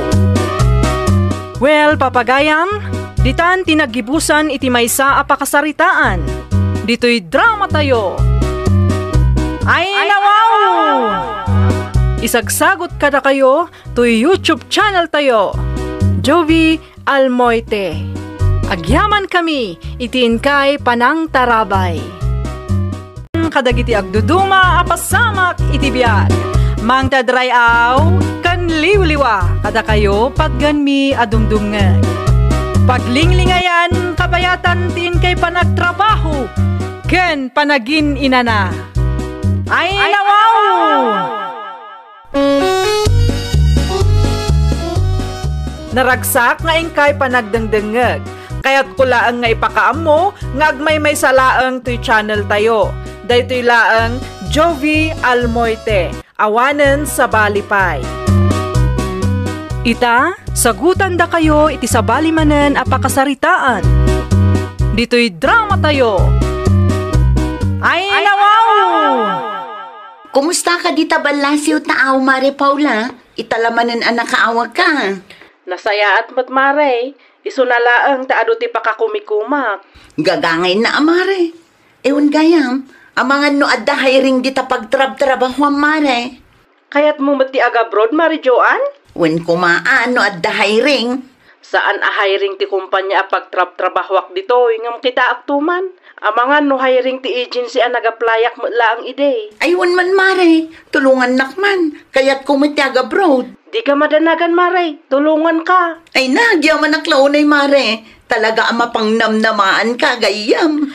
Well, papagayam, ditan ti naggibusan iti maysa a pakasaritaan. Ditoy dramatayo. Ay, nawaw! Isagsagot kadakayo toy YouTube channel tayo, Jovie Almoite. Agyamankami iti inkay panangtarabay. Kadagiti agduduma a pasamak iti biag, mangted ray-aw ken liwliwa kadakayo, paggenmi a dumdumngeg. Paglinglingayan kabayatan ti inkay panagtrabaho ken panagin-inana. Ay, nawaw! Naragsak nga inkay panagdengdengngeg. Kayatko laeng nga ipakaammo nga agmaymaysa laeng toy channel tayo. Daytoy laeng Jovie Almoite, awanen sabali pay. Ita, sagutandakayo iti sabali manen a pakasaritaan. Ditoy dramatayo. Ay, nawaw! Kumusta ka dita ballasiw ta aw, Mare Paula? Ita la manen a nakaawagka. Nasayaat met, Mare. Isuna laeng ta adu ti pakakumikumak. Gagangayna a, Mare. Ewan gayam, amangan no adda hiring dita pagtrabtrabahuam, Mare. Kayatmo met ti agabroad, Mare Joan? Wen koma a no adda hiring. Saan a hiring ti kumpanya a pagtrabtrabahuak ditoy, ngem kitaakto man. Amangan no hiring ti agency a nagaplayak met laeng idi. Ay, wen man, Mare. Tulungannak man. Kayatko met ti agabroad. Dika madanagan, Mare. Tulonganka. Ay, nagyamanak la unay, Mare. Talaga a mapangnamnamaanka, gayyem.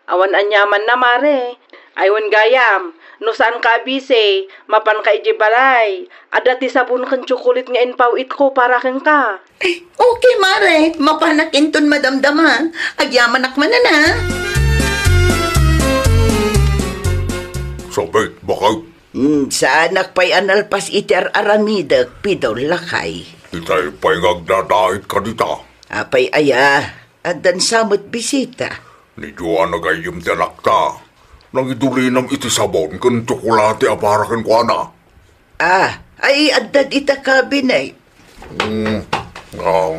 Awan aniamanna, Mare. Ay, wen gayam, no saanka a busy, mapanka idiay balay. Adda ti sabon ken tsokolit nga impaw-itko para kenka. Ay, okay, Mare. Mapanak inton madamdama. Agyamanak manen, a. Sabit, bakit? Hmm, saanak pay a nalpas iti ar-aramidek, Pidor lakay. Itay pay nga agdadait ka dita. Apay aya, addan sa met bisita. Ni Joan a gayyem ti anakta. Nangidulinam iti sabon ken tsokolate a para kenkuana. Ah, ay, adda dita cabinet. Hmm, ah,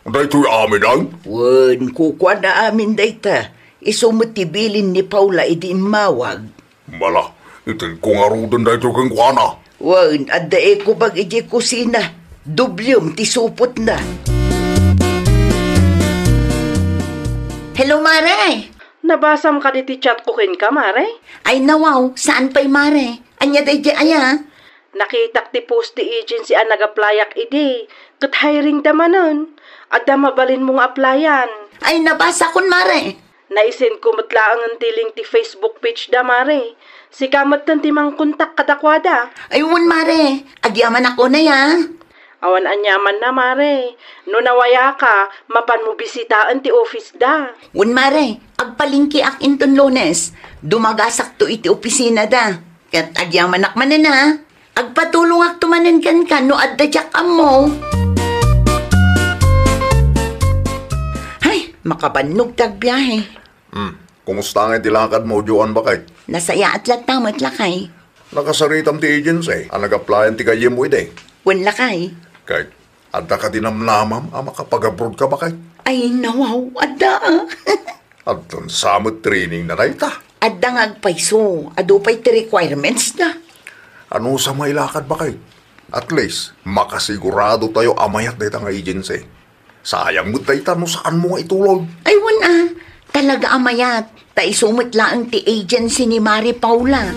daytoy amin, ay? Wen, kukuana amin dayta. Isu met ti bilin ni Paula idi immawag. Mala, itedko ngaruden daytoy kenkuana. Wen, adda eco bag idiay kusina. Dublium ti supotna. Hello, Mare! Nabasam kadi ti chatko kenka, Mare? Ay, nawaw, saan pay, Mare? Ania daydiay aya? Nakitak ti post ti agency a nag-applyak idi, ket hiring da manen. Adda mabalinmo nga applyan. Ay, nabasakon, Mare. Naisend ko met laengen ti link ti Facebook page da, Mare. Sika metten ti mangkontak kadakuada. Ay, wen, Mare. Agyamanak unay, a. Awan aniamanna, Mare. No nawayaka, mapanmo bisitaen ti office da. Wen, Mare. Agpalingkiak inton Lunes. Dumagasakto iti opisina da. Ket agyamanak manen, a. Agpatulongakto manen kenka no adda diak ammo. Hay, makabannog ti agbiahe. Hmm, kumusta ngay ti lakadmo, Joan, baket? Nasayaat latta met, lakay. Nakasaritam ti agency a nag-applyan ti gayyemmo idi? Wen, lakay. Ket adda kadi namnamam a makapag-abroad ka, baket? Ay, nawaw, adda, a. Addan sa met training na dayta. Adda nga agpayso, adu pay ti requirements da. Ano sa mailakad, baket? At least, makasigurado tayo a mayat dayta nga agency. Sayang met dayta no saanmo nga itulod. Ay, wen, a. Talaga a mayat. Ta isu met laeng ti agency ni Mari Paula.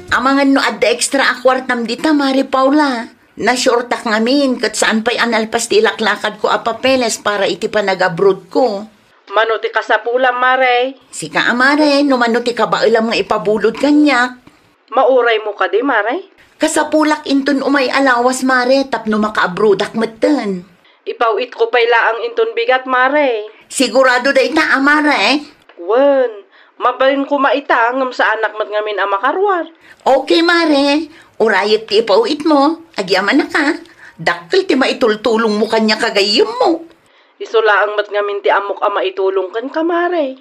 Amangan no adda extra a kuartam dita, Mari Paula. Na-sure-tak ngamin ket saan pay a nalpas ti ilaklakadko a papeles para iti panag-abroad ko. Mano ti kasapulam, Mare? Sika a, Mare, no mano ti kabaelam nga ipabulod kaniak. Mauraymo kadi, Mare? Kasapulak inton umay a lawas, Mare, tapno makaabroadak metten. Ipaw-itko pay laeng inton bigat, Mare. Sigurado dayta a, Mare? Wen, mabalin koma ita ngem saanak met ngamin a makaruar. Okay, Mare. Urayek ti ipaw-itmo. Agyamanak, a. Dakkel ti maitultulongmo kaniak a gayyemmo. Isu laeng met ngamin ti ammok a maitulong kenka, Mare.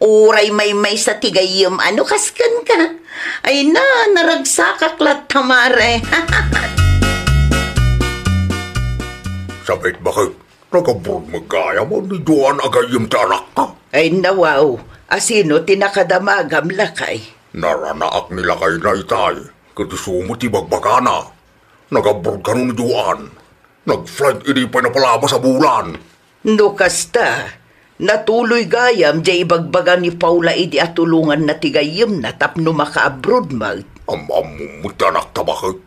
Uray maymaysa ti gayyem a no kas kenka. Ay na, naragsakak latta, Mare. Sabet, baket? Nag-abroad met gayam ni Joan a gayyem ti anakta? Ay, nawaw. Asino ti nakadamagam, lakay? Naranaak ni lakayna itay. Ket isu met ti bagbagana. Nag-abroad kano ni Joan? Nag-flight idi pay napalabas a bulan. No kasta, natuloy gayam diay ibagbaga ni Paula idi a tulonganna ti gayyemna tapno makaabroad met. Am-ammom met ti anakta, baket?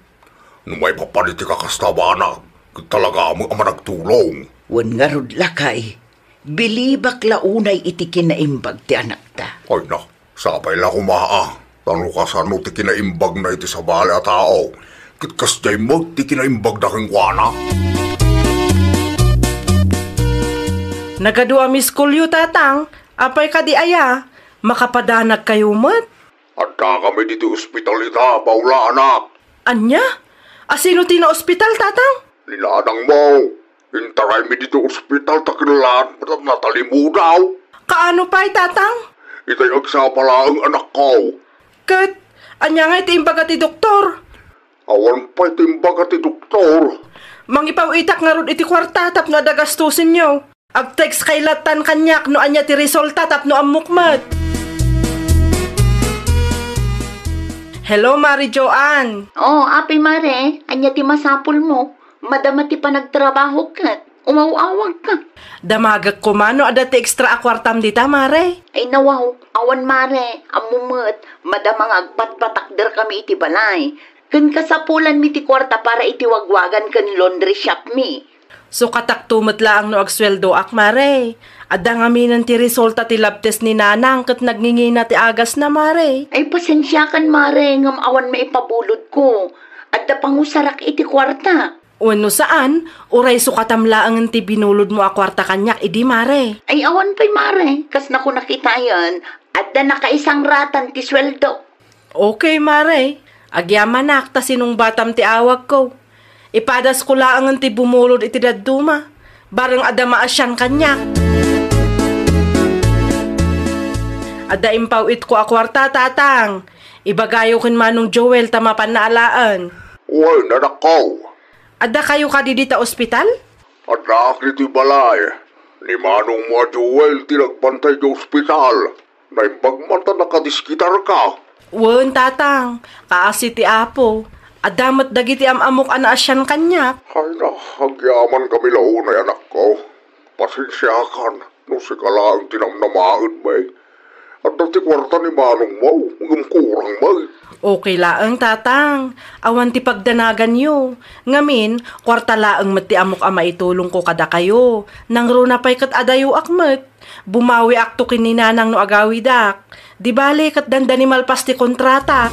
No maipapan iti kakasta a banag, ket talaga met a managtulong. Wen ngarud, lakay, bilibak la unay iti kinaimbag ti anakta. Ay na, sapay la koma, a. Ta no kasano ti kinaimbagna iti sabali a tao, ket kasdiay met ti kinaimbagda kenkuana. Nagadu a miskolyo, Tatang. Apay kadi aya? Makapadanagkayo met? Addakami ditoy ospital ita, Paula, anak. Ania? Asino ti naospital, Tatang? Ni nanangmo. Intaraymi ditoy ospital ta kinalaat met a natalimudaw. Kaano pay, Tatang? Itay agsapa laeng, anakko. Ket, ania ngay ti imbaga ti doktor? Awan pay ti imbaga ti doktor. Mangipaw-itak ngarud iti kuarta tapno adda gastusenyo. Ag-text kay lattan kaniak no ania ti resulta tapno ammok met. Hello, Mari Joan. Oh, Api Mare, ania ti masapulmo? Madama ti panagtrabahok ket umaw-awagka. Damagek koma no adda ti extra a kuartam dita, Mare. Ay, nawaw, awan, Mare. Ammo met, madama nga agpatpatakderkami iti balay. Ken kasapulanmi ti kuarta para iti wagwagan ken laundry shopmi. Sukatakto met laeng no agsueldoak, Mare. Adda ngaminen ti resulta ti lab test ni Nanang ket nagngingina ti agasna, Mare. Ay, pasensiakan, Mare, ngem awan maipabulodko. Adda pangusarak iti kuarta. Wenno saan, uray sukatam laengen ti binulodmo a kuarta kaniak idi, Mare. Ay, awan pay, Mare. Kas nakunak itayen, adda nakaisangratan ti sueldo. Okay, Mare. Agyamanak ta sinungbatam ti awagko. Ipadasko laengen ti bumulod iti dadduma. Bareng adda maasian kaniak. Adda impaw-itko a kuarta, Tatang. Ibagayo ken Manong Joel ta mapanna alaen. Wen, anakko. Addakayo kadi dita ospital? Addaak ditoy balay. Ni manongmo a Joel ti nagbantay idiay ospital. Naimbag man ta nakadiskitarka. Wen, Tatang, kaasi ti Apo. Adda met dagiti am-amok a naasian kaniak. Ay na, agyamankami la unay, anakko. Pasensiakan no sika laeng ti namnamaedmi. Adda ti kuarta ni manongmo, ngem kurang met. Okay laeng, Tatang. Awan ti pagdanaganyo. Ngamin, kuarta laeng met ti ammok a maitulongko kadakayo. Nangruna pay ket adayoak met. Bumawiakto ken ni Nanang no agawidak. Di bale, ket dandani malpas ti kontratak.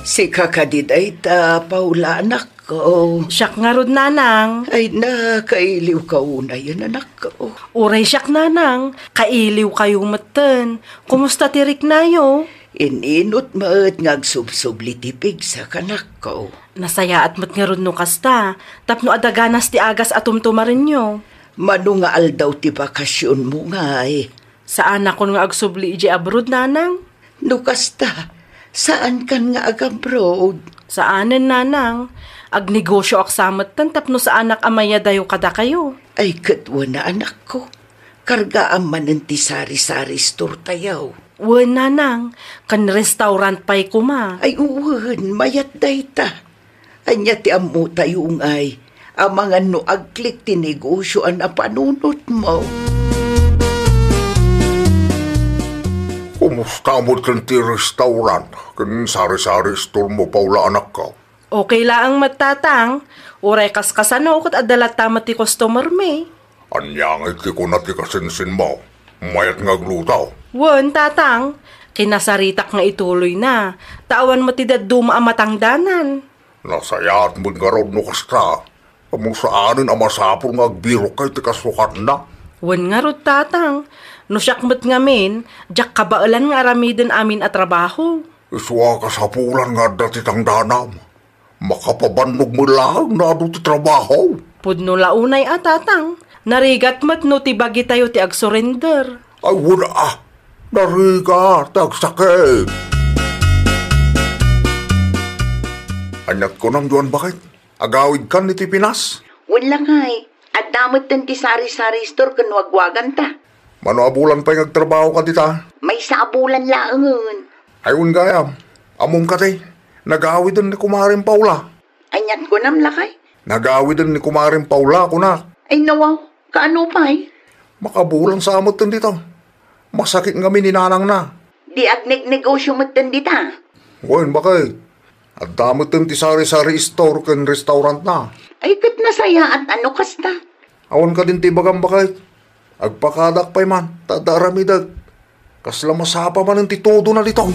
Sika kadi dayta, Paula, anakko? Siak ngarud, Nanang. Ay, nakailiwka unayen, anakko. Uray siak, Nanang. Kailiwkayo metten. Kumusta ti riknayo? Ininot met nga agsubsubli ti pigsak, anakko. Nasayaat met ngarud no kasta, tapno adda ganas ti agas a tumtumarenyo. Mano nga aldaw ti bakasionmo ngay? Saanakon nga agsubli idiay abroad, Nanang. No kasta, saankan nga agabroad? Saanen, Nanang. Agnegosioak sa metten tapno saanak a mayadayo kadakayo. Ay, ket wen a, anakko. Kargaam manen ti sari-sari store tayo. Wen, Nanang. Ken restaurant pay koma. Ay, wen, mayat dayta. Ania ti ammo tayo ngay? Amangan no agklik ti negosio a napanunotmo. Kumusta met ken ti restaurant ken sari-sari store mo, Paula, anakko? Okay laeng met, Tatang. Uray kaskasano ket adda latta met ti customer mi. Ania ngay ti kuna ti kasinsinmo? Mayat nga agluto? Wen, Tatang. Kinasaritak nga ituloyna. Ta awan met ti dadduma a matangdanan. Nasayaat met ngarud no kasta. Ammo saanen a masapul nga agbirokkay ti kasukatna. Wen ngarud, Tatang. No siak met ngamin, diak kabaelan nga aramiden amin a trabaho. Isu a kasapulan nga adda ti tangdanam. Makapabannog met laeng no adu ti trabaho. Pudno la unay a, Tatang. Narigat met no ti bagitayo ti agsurrender. Ay, wen a. Narigat ti agsakit. Aniat kunam, Joan, baket? Agawidkan iti Pinas? Wen lakay, adda metten ti sari-sari store ken wagwaganta. Mano a bulan pay nga agtrabahoka dita? Maysa a bulan laengen. Ay, wen gayam, ammom kadi, nagawiden ni Kumarem Paula. Aniat kunam lakay? Nagawiden ni Kumarem Paula, kunak. Ay nawaw, kaano pay? Makabulan sa metten dita. Masakit ngamin ni nanangna. Di agnegnegosio metten dita. Wen, baket. Adda metten ti sari-sari store ken restaurantna. Ay, ket nasayaat a no kasta. Awan kadin ti ibagam, baket. Agpakadak pay man, ta adda aramidek. Kasla masapa manen ti tudona ditoy.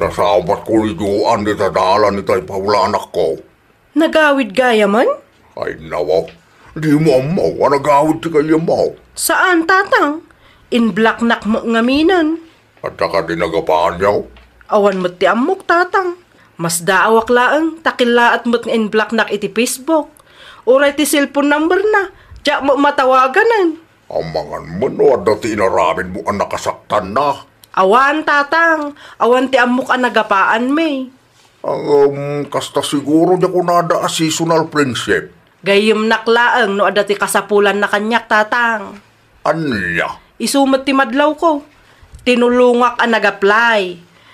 Nasabatko ni Joan dita dalan itay, Paula, anakko. Nagawid gayamen? Ay, nawaw. Dimo ammo a nagawid ti gayyemmo? Saan, Tatang. Inblaknak met ngaminen. Adda kadi nagapaanyo? Awan met ti ammok, Tatang. Masdaawak laeng ta kellaat met nga inblaknak iti Facebook. Uray ti cellphone numberna, diak met matawaganen. Amangan met no adda ti inaramidmo a nakasaktanna. Awan, Tatang. Awan ti ammok a nagapaanmi. Ngem, kasta siguro diak kunada a seasonal friendship. Gayyemnak laeng no adda ti kasapulanna kaniak, Tatang. Ania? Isu met ti madlawko. Tinulongak a nag-apply.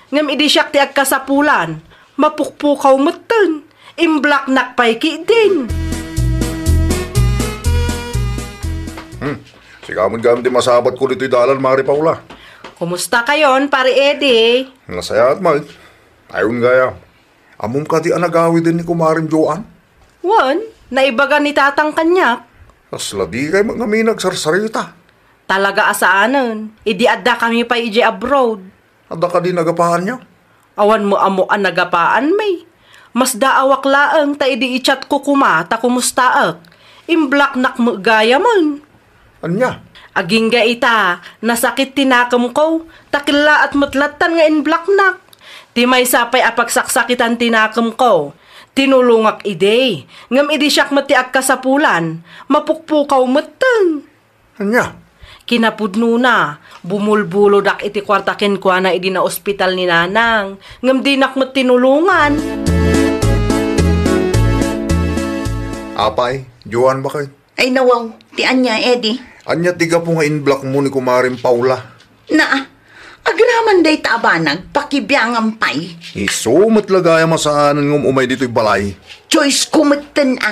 Ngem idi siak ti agkasapulan, mapukpukaw metten. Imblaknak pay ketdin. Hmm. Sika met gayam ti masabatko ditoy dalan, Mari Paula. Kumusta kayon, Pari Eddie? Nasayaat, Mari. Ayon gayam. Ammom kadi a nagawiden ni Kumarem Joan? Wen, naibaga ni Tatang kaniak. Kasla dikay met ngamin agsarsarita. Talaga a saanen, idi addakami pay idiay abroad. Adda kadi nagapaanyo? Awan met ammo a nagapaanmi. Masdaawak laeng ta idi i-chatko koma ta kumustaek. Imblaknak met gayamen. Ania? Agingga ita, nasakit ti nakemko, ta kellaat met lattan nga inblaknak. Ti maysa pay a pagsaksakitan ti nakemko, tinulongak idi, ngem idi siak met ti agkasapulan, mapukpukaw metten. Ania? Kinapudnona, bumulbulodak iti kuarta kenkuana idi naospital ni Nanang, ngem dinak met tinulongan. Apay, Joan, baket? Ay, nawaw. Ti ania, Eddie? Ania ti gapu nga in-block mo ni kumarem Paula? Na, agraman dayta a banag, pakibiangam pay. Isu met la gayam a saanen nga um-umay ditoy balay. Choice ko metten a.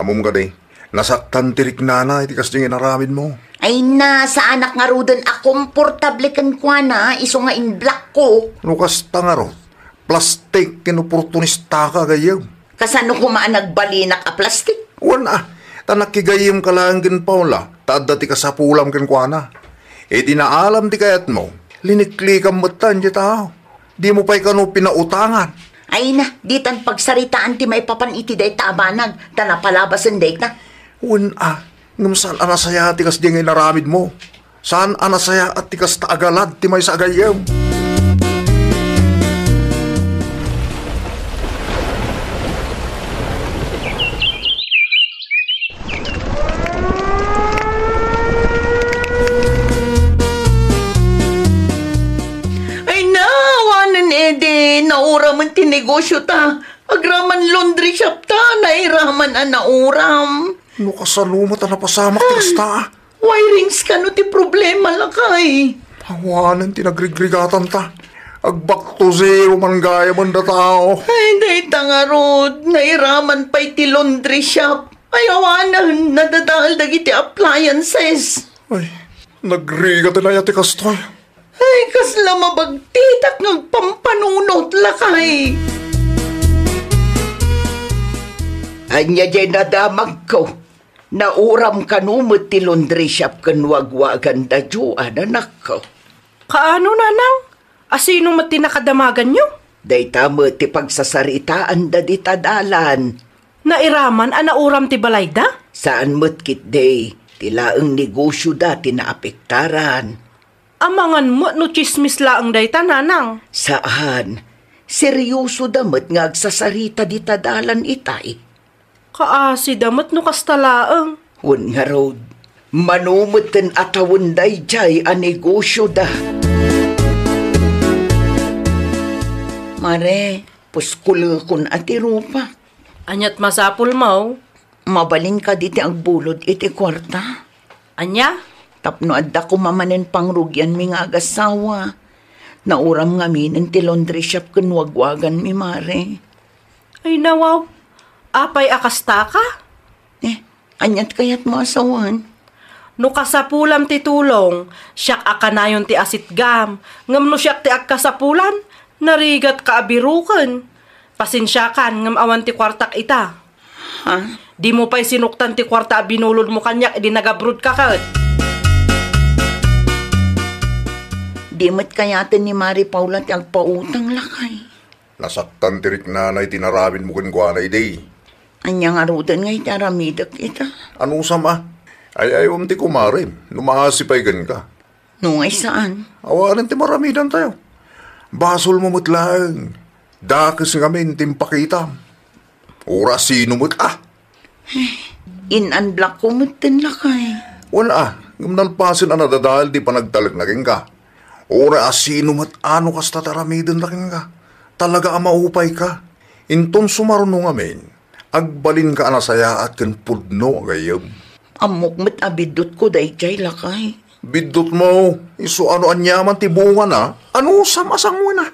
Ammom kadi, nasaktan ti riknana iti kasdiay nga inaramid mo. Ay na, saanak ngaruden a komportable kenkuana, isu nga in-block ko. No kasta ngarud, plastik ken oportunistaka, gayyem. Kasano koma a nagbalinak a plastik? Wen a, ta nakigayyemka laeng ken Paula, ta adda ti kasapulam kenkuana. Iti naalam ti kayatmo, liniklikam metten ti tao. Dimo pay kano pinautangan. Ay na, ditan pagsaritaan ti maipapan iti dayta a banag, ta napalabasen dayta. Wen a, ngem saan a nasayaat ti kasdi nga inaramidmo. Saan a nasayaat ti kasta a galad ti maysa a gayyem. Ay na, awanen idi, nauramen ti negosio ta. Agraman laundry shop ta, nairaman a nauram. No kasano met a napasamak ti kasta? Wirings kano ti problema, lakay? Awanen ti nagrigrigatanta. Ag-back to zero man gayamen da tao. Ay, dayta ngarud, nairaman pay ti laundry shop. Ay, awanen, nadadael dagiti appliances. Ay, nagrigaten aya ti kastoy? Ay, kasla mabagtitak nga agpampanunot, lakay. Ania diay nadamagko? Nauram kano met ti laundry shop ken wagwagan da Joan, anakko? Kaano, nanang? A sino met ti nakadamaganyo? Dayta met ti pagsasaritaan da dita dalan. Nairaman a nauram ti balayda? Saan met ketdi, ti laeng negosio da ti naapektaran. Amangan met no tsismis laeng dayta, nanang. Saan. Serioso da met nga agsasarita dita dalan itay. Kaasi da met no kasta laeng. Wen ngarud, mano metten a tawen daydiay a negosio da. Mare, puskulekon a ti rupak. Aniat masapulmo? Mabalin kadi ti agbulod iti kuarta? Ania? Tapno adda koma manen pangrugianmi nga agasawa. Nauram ngaminen ti laundry shop ken wagwaganmi, Mare. Ay, nawaw. Apay a kasta ka? Eh, aniat kayatmo a sawen? No kasapulam ti tulong, siak a kanayon ti asitgam. Ngem no siak ti agkasapulan, narigat ka a biroken. Pasensiakan, ngem awan ti kuartak ita. Ha? Dimo pay sinuktan ti kuarta a binulodmo kaniak idi nagabrodka ket. Di met kayaten ni Mari Paula ti agpautang, lakay. Nasaktan ti riknana iti inaramidmo kenkuana idi. Ania ngaruden nga iti aramidek ita? Anusam a? Ay-ayawem ti kumarem, no maasi pay kenka. No nga saan? Awanen ti maramidantayo. Basolmo met laeng. Dakes ngamin ti impakitam. Uray sino met a. In-unblock ko metten, lakay. Wen a, ngem nalpasen a nadadael ti panagtalekna kenka. Uray a sino met a no kasta ti aramidenda kenka. Talaga a maupayka. Inton sumaruno ngamin, agbalinka a nasayaat ken pudno a gayyem. Ammok met a biddutko daydiay, lakay. Biddutmo, isu a no aniaman ti bungana, anusam a sangoena?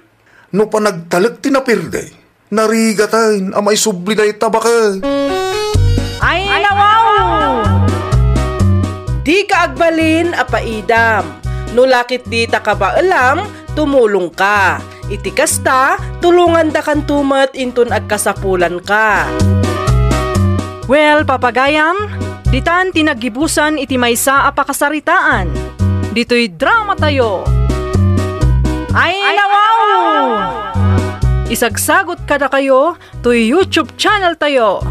No panagtalek ti naperde, narigaten a maisubli dayta baket. Ay, nawaw! Dika agbalin a paidam. No la ketdi ta kabaelam, tumulongka. Iti kasta, tulongandakanto met inton agkasapulanka. Well, papagayam, ditan ti naggibusan iti maysa a pakasaritaan. Ditoy dramatayo. Ay, nawaw! Isagsagot kadakayo toy YouTube channel tayo,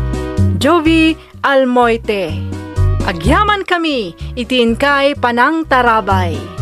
Jovie Almoite. Agyamankami iti inkay panangtarabay.